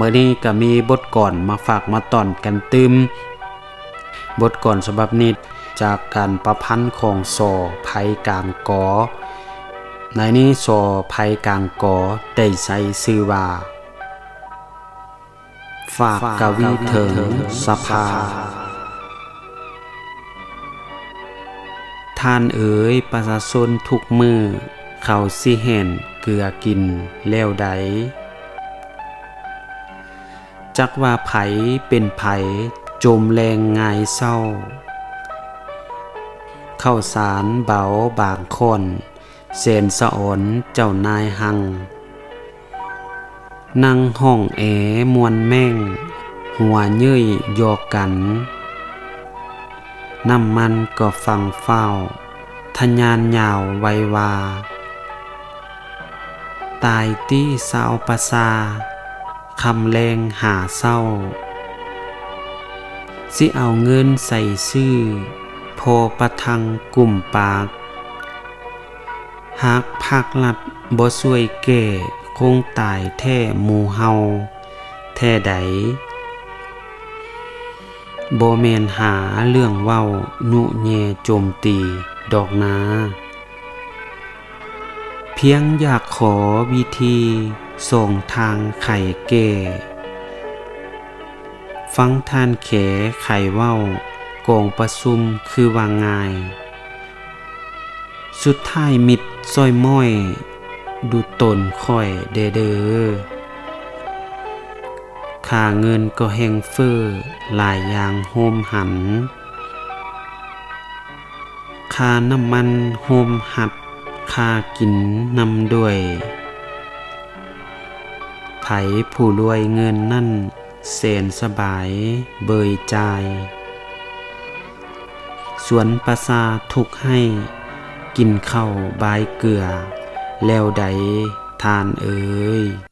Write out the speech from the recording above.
ມື້ນີ້ກໍມີບົດກອນມາຝາກມາຕ້ອນກັນຕື່ມ. ບົດກອນສະບັບນີ້ຈາກການປະພັນຂອງ ສ ໄພກາງ ກ. ໃນນີ້ ສ ໄພກາງ ກ ໄດ້ໃຊ້ຊື່ວ່າ ຝາກກະວີເຖິງສະພາ. ທ່ານເອີຍ ປະຊາຊົນທຸກມື້ ເຂົາຊິແຫ້ນເກືອກິນແລ້ວໃດ. ຈັກວ່າໃຜເປັນໃຜ ໂຈມແລງງາຍເຊົ້າ. ເຂົ້າສານເບົາບາງຂ້ອນ ແສນສະອອນເຈົ້ານາຍຮັ່ງ. ນັ່ງຫ້ອງແອມ່ວນແມ້ງ ຫົວເຍີ້ຍຢອກກັນ. ນ້ຳມັນກໍຟັ່ງຟ້າວ ທະຍານຍາວໄວວາ. ຕາຍຕິຊາວປະຊາ ຄຳແລງຫາເຊົ້າ. ຊິເອົາເງິນໃສຊື້ ພໍປະທັງກຸ້ມປາກ. ຫາກພາກລັດບໍ່ຊ່ວຍແກ້ ຄົງຕາຍແທ້ໝູ່ເຮົາແທ້ໃດ. ບໍ່ແມ່ນຫາເລື່ອງເວົ້າ ຍຸແຍ່ໂຈມຕີດອກນາ. ພຽງຢາກຂໍວິທີ ສອງທາງໄຂແກ້. ຟັງທ່ານແຂໄຂເວົ້າ ກອງປະຊຸມຄືວ່າງ່າຍ. ສຸດທ້າຍມິດຊ່ອຍມ້ອຍ ດູຕົນຂ້ອຍແດ່ເດີ. ຄ່າເງິນກໍແຮ່ງເຟີ້ ຫຼາຍຢ່າງໂຮມຫັນ. ຄ່ານ້ຳມັນໂຮມຮັດ ຄ່າກິນນຳດ້ວຍ. ໃຜຜູ້ລວຍເງິນນັ້ນ ແສນສະບາຍເບີຍຈ່າຍ. ສ່ວນປະຊາທຸກໄຮ້ ກິນເຂົ້າບາຍເກືອແລ້ວໃດທ່ານເອີຍ.